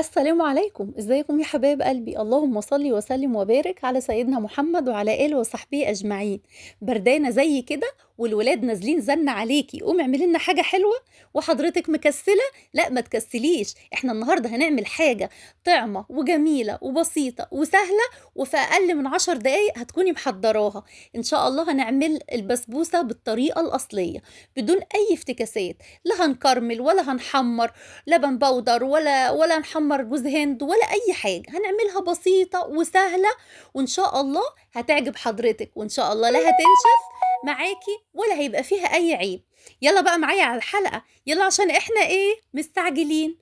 السلام عليكم، ازيكم يا حبايب قلبي؟ اللهم صل وسلم وبارك على سيدنا محمد وعلى اله وصحبه اجمعين. بردانه زي كده والولاد نازلين زن عليكي، قومي اعملي لنا حاجة حلوة وحضرتك مكسله. لا ما تكسليش، احنا النهارده هنعمل حاجة طعمه وجميلة وبسيطة وسهلة، وفي اقل من 10 دقايق هتكوني محضراها ان شاء الله. هنعمل البسبوسه بالطريقة الاصلية بدون اي افتكاسات، لا هنكرمل ولا هنحمر لبن بودر ولا نحمر جوز هند ولا اي حاجة. هنعملها بسيطة وسهلة وان شاء الله هتعجب حضرتك، وان شاء الله لا هتنشف معاكي ولا هيبقى فيها اي عيب. يلا بقى معايا على الحلقة، يلا عشان احنا ايه مستعجلين.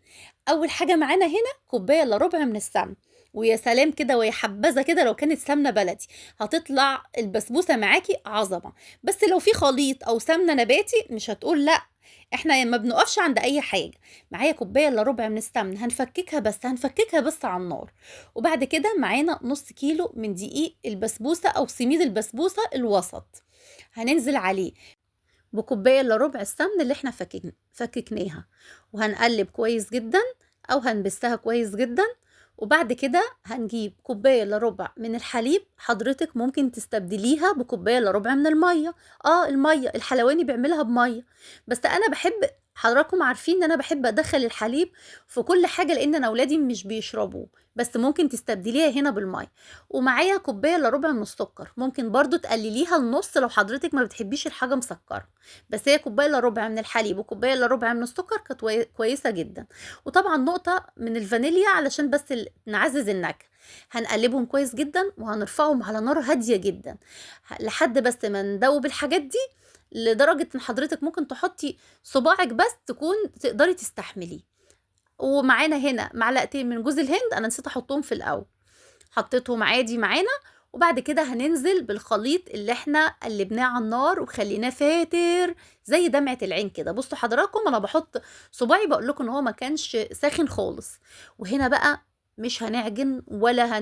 اول حاجة معانا هنا كوباية الا ربع من السمن، ويا سلام كده ويا حبذا كده لو كانت سمنه بلدي، هتطلع البسبوسه معاكي عظمه. بس لو في خليط او سمنه نباتي مش هتقول لا، احنا ما بنقفش عند اي حاجة. معايا كوباية الا ربع من السمن، هنفككها بس على النار. وبعد كده معانا نص كيلو من دقيق البسبوسه او سميد البسبوسه الوسط، هننزل عليه بكوبايه الا ربع السمن اللي احنا فككناها، وهنقلب كويس جدا او هنبسها كويس جدا. وبعد كده هنجيب كوباية الا ربع من الحليب، حضرتك ممكن تستبدليها بكوبايه الا ربع من المية. المية الحلواني بيعملها بميه، بس انا بحب، حضراتكم عارفين ان انا بحب ادخل الحليب في كل حاجة لان انا اولادي مش بيشربوه، بس ممكن تستبدليها هنا بالمية. ومعايا كوباية الا ربع من السكر، ممكن برضو تقلليها النص لو حضرتك ما بتحبيش الحاجة مسكره، بس هي كوباية الا ربع من الحليب وكوبايه الا ربع من السكر كانت كويسة جدا. وطبعا نقطة من الفانيليا علشان بس نعزز النكهة. هنقلبهم كويس جدا وهنرفعهم على نار هادية جدا لحد بس ما ندوب الحاجات دي، لدرجة ان حضرتك ممكن تحطي صباعك بس تكون تقدري تستحمليه. ومعانا هنا معلقتين من جوز الهند، انا نسيت احطهم في الاول، حطيتهم عادي معانا. وبعد كده هننزل بالخليط اللي احنا قلبناه على النار وخليناه فاتر زي دمعة العين كده. بصوا حضراتكم انا بحط صباعي بقول لكم ان هو ما كانش ساخن خالص. وهنا بقى مش هنعجن ولا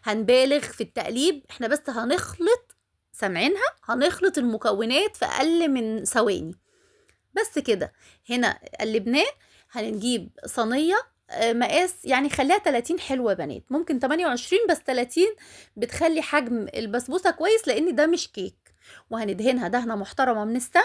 هنبالغ في التقليب، احنا بس هنخلط، سامعينها؟ هنخلط المكونات في اقل من ثواني بس كده. هنا قلبناه. هنجيب صينية مقاس يعني خليها 30 حلوة يا بنات، ممكن 28 بس 30 بتخلي حجم البسبوسه كويس لان ده مش كيك. وهندهنها دهنه محترمه من السمن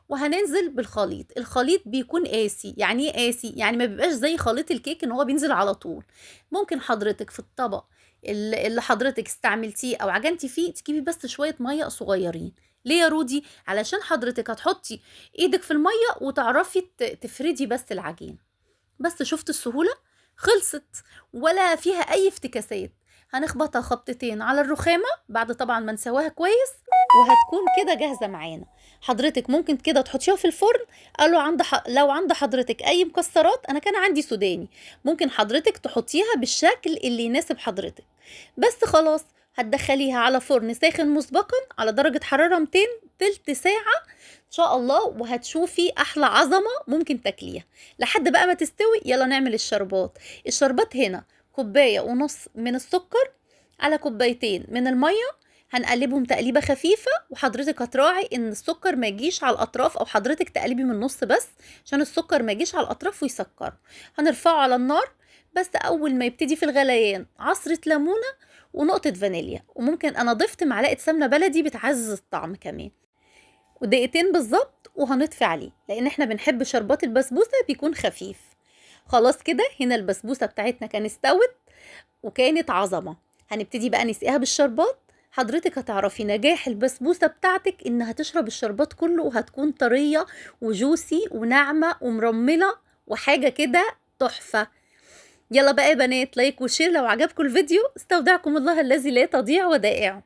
وهننزل بالخليط. الخليط بيكون قاسي، يعني ايه قاسي؟ يعني ما بيبقاش زي خليط الكيك ان هو بينزل على طول. ممكن حضرتك في الطبق اللي حضرتك استعملتيه او عجنتي فيه تجيبي بس شوية مية صغيرين. ليه يا رودي؟ علشان حضرتك هتحطي ايدك في المية وتعرفي تفردي بس العجين. بس شفت السهولة؟ خلصت ولا فيها اي افتكاسات. هنخبطها خبطتين على الرخامه بعد طبعا ما نسواها كويس، وهتكون كده جاهزة معانا. حضرتك ممكن كده تحطيها في الفرن. قالوا لو عند حضرتك اي مكسرات، انا كان عندي سوداني، ممكن حضرتك تحطيها بالشكل اللي يناسب حضرتك. بس خلاص هتدخليها على فرن ساخن مسبقا على درجة حرارة 200 تلت ساعة ان شاء الله، وهتشوفي احلى عظمة ممكن تاكليها. لحد بقى ما تستوي يلا نعمل الشربات. الشربات هنا كوباية ونص من السكر على كوبايتين من المية، هنقلبهم تقليبة خفيفة. وحضرتك هتراعي ان السكر ما يجيش على الاطراف، او حضرتك تقلبي من النص بس عشان السكر ما يجيش على الاطراف ويسكره. هنرفعه على النار بس اول ما يبتدي في الغليان عصرة ليمونة ونقطة فانيليا، وممكن انا ضفت معلقة سمنة بلدي بتعزز الطعم كمان، ودقيقتين بالظبط وهنطفي عليه لان احنا بنحب شربات البسبوسة بيكون خفيف. خلاص كده هنا البسبوسة بتاعتنا كانت استوت وكانت عظمة. هنبتدي بقى نسقيها بالشربات. حضرتك هتعرفي نجاح البسبوسة بتاعتك انها تشرب الشربات كله، وهتكون طرية وجوسي وناعمة ومرملة وحاجة كده تحفة. يلا بقى يا بنات، like و share لو عجبكم الفيديو. استودعكم الله الذي لا تضيع ودائعه.